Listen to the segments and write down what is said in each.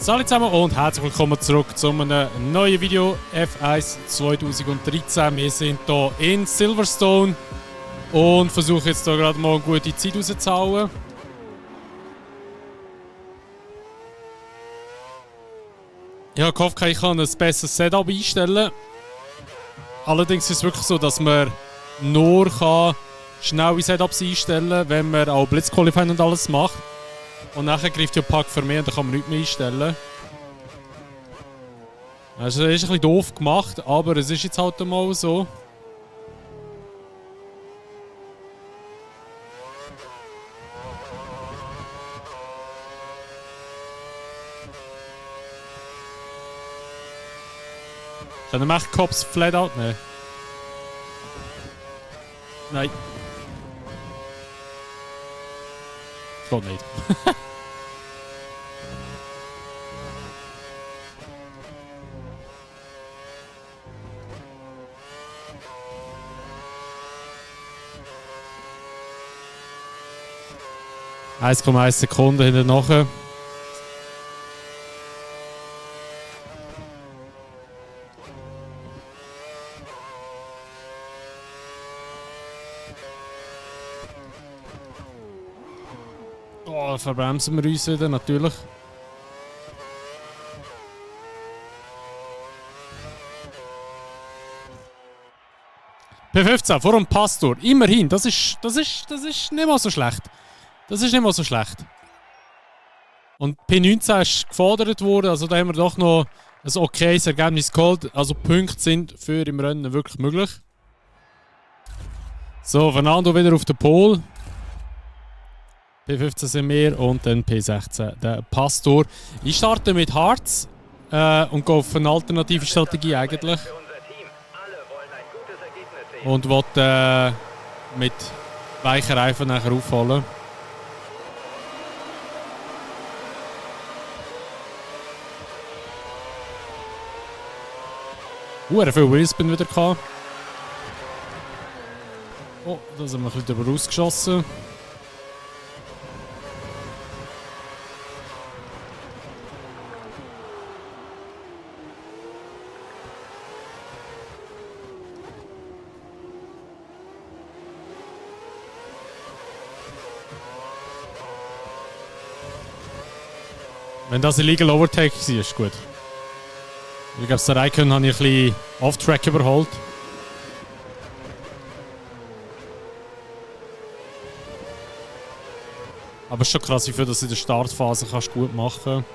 Salut zusammen und herzlich willkommen zurück zu einem neuen Video F1 2013. Wir sind hier in Silverstone und versuchen jetzt hier gerade mal eine gute Zeit rauszuhauen. Ich habe gehofft, ich kann ein besseres Setup einstellen. Allerdings ist es wirklich so, dass man nur schnelle Setups einstellen kann, wenn man auch Blitzqualifying und alles macht. Und nachher greift ja Pack für mich und dann kann man nichts mehr einstellen. Also das ist ein bisschen doof gemacht, aber es ist jetzt halt mal so. Können wir echt Cops flat out nehmen? Nein. Das geht nicht. (1,1 Sekunden hinter nachher. Oh, verbremsen wir uns wieder, natürlich. P15 vor dem Pastor. Immerhin, das ist nicht mal so schlecht. Das ist nicht mal so schlecht. Und P19 ist gefordert worden, also da haben wir doch noch ein okayes Ergebnis geholt. Also Punkte sind für im Rennen wirklich möglich. So, Fernando wieder auf der Pole. P15 sind wir und dann P16 der Pastor. Ich starte mit Harz und gehe auf eine alternative Strategie eigentlich. Und will mit weichen Reifen nachher aufholen. Viel Wheelspin wieder gehabt. Oh, da sind wir ein bisschen drüber rausgeschossen. Wenn das Illegal Overtake war, ist gut. Ich glaube, der Raikkonen habe ich ein bisschen off-track überholt. Aber es ist schon krass, wie viel das in der Startphase kannst gut machen kannst.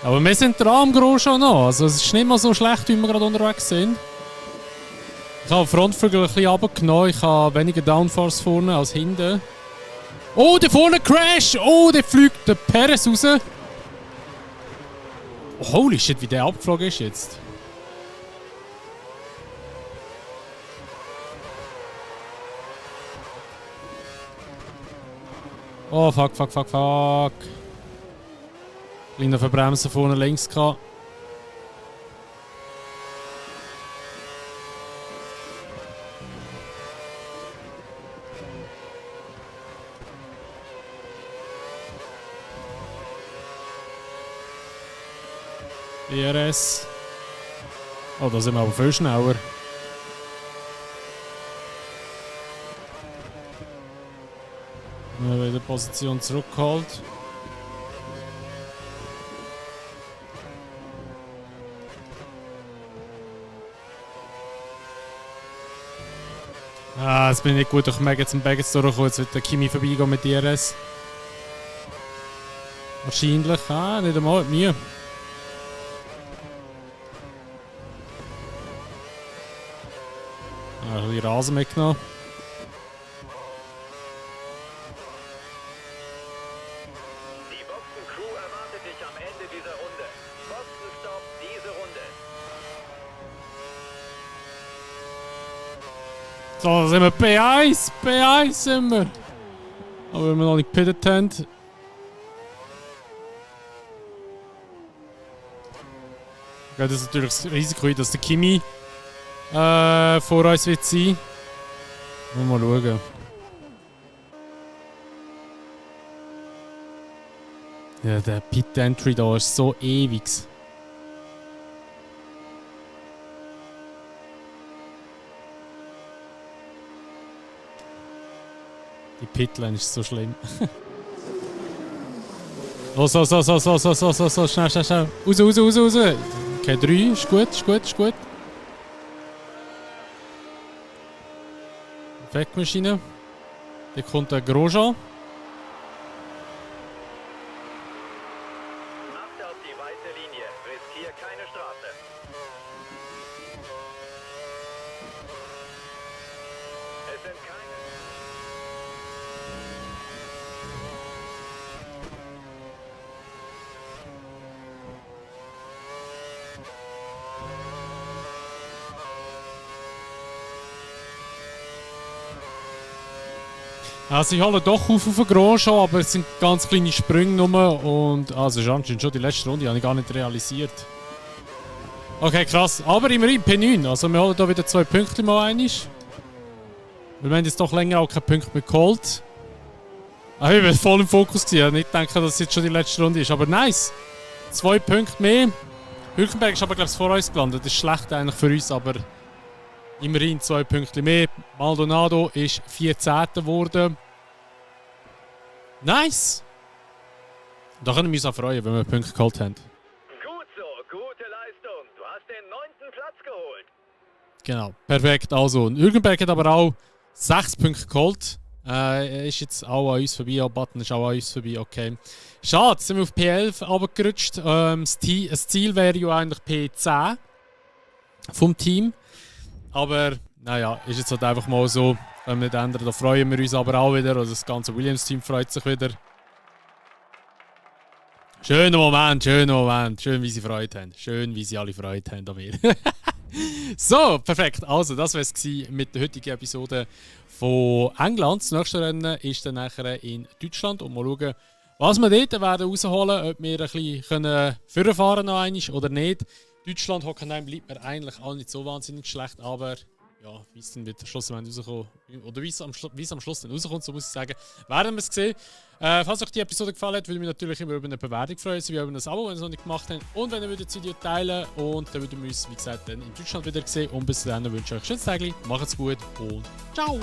Aber wir sind dran am Gros schon noch. Also es ist nicht mal so schlecht, wie wir gerade unterwegs sind. Ich habe den Frontflügel ein bisschen runtergenommen. Ich habe weniger Downforce vorne als hinten. Oh, der vorne Crash! Oh, der fliegt der Perez raus. Oh, holy shit, wie der abgeflogen ist jetzt. Oh, fuck. Kleiner Verbremsen vorne links gehabt. DRS. Oh, da sind wir aber viel schneller. Wieder Position zurückgeholt. Ah, jetzt bin ich nicht gut durch Maggots und Baggets durchgekommen. Jetzt wird der Kimi vorbeigehen mit DRS. Wahrscheinlich. Ah, nicht einmal mit mir. Ein bisschen Rasen mitgenommen. So, da sind wir P1. P1 sind wir. Aber wenn wir noch nicht gepittet haben. Ja, das ist natürlich das Risiko, dass der Kimi vor uns wird sein. Mal schauen. Ja, der Pit-Entry da ist so ewig. Die Pitlane ist so schlimm. Los, schnell. Raus. Okay, 3, ist gut. Effektmaschine. Hier kommt der Grosjean. Achte auf die weiße Linie. Riskier keine Strafe. Es sind keine... Also ich hole doch auf den Grosjean, aber es sind ganz kleine Sprünge nur und also ist anscheinend schon die letzte Runde, habe ich gar nicht realisiert. Okay, krass, aber immerhin P9, also wir holen hier wieder 2 Punkte mal einig. Wir haben jetzt doch länger auch keinen Punkt mehr geholt. Aber ich war voll im Fokus gewesen, ich habe nicht gedacht, dass es jetzt schon die letzte Runde ist, aber nice. 2 Punkte mehr. Hülkenberg ist aber glaube ich vor uns gelandet, das ist schlecht eigentlich für uns, aber immerhin 2 Punkte mehr. Maldonado ist 14. geworden. Nice! Da können wir uns auch freuen, wenn wir Punkte geholt haben. Gut so, gute Leistung. Du hast den 9. Platz geholt. Genau, perfekt. Also, Hülkenberg hat aber auch 6 Punkte geholt. Er ist jetzt auch an uns vorbei. Button ist auch an uns vorbei. Okay. Schade, sind wir auf P11 runtergerutscht. Das Ziel wäre ja eigentlich P10 vom Team. Aber, naja, ist jetzt halt einfach mal so. Können wir nicht ändern. Da freuen wir uns aber auch wieder. Also das ganze Williams-Team freut sich wieder. Schöner Moment. Schön, wie sie Freude haben. Schön, wie sie alle Freude haben an mir. So, perfekt. Also, das war es mit der heutigen Episode von England. Das nächste Rennen ist dann nachher in Deutschland. Und mal schauen, was wir dort werden rausholen, ob wir ein bisschen vorfahren noch einmal oder nicht. Deutschland, Hockenheim bleibt mir eigentlich auch nicht so wahnsinnig schlecht, aber ja, wie es dann wird schlussendlich rauskommen, oder wie es am Schluss dann rauskommt, so muss ich sagen, werden wir es sehen. Falls euch die Episode gefallen hat, würde ich mich natürlich immer über eine Bewertung freuen, sowie über ein Abo, wenn ihr es noch nicht gemacht habt. Und wenn ihr das Video teilen und dann würden wir uns, wie gesagt, dann in Deutschland wieder sehen. Und bis dann wünsche ich euch ein schönes Tag, macht's gut und ciao!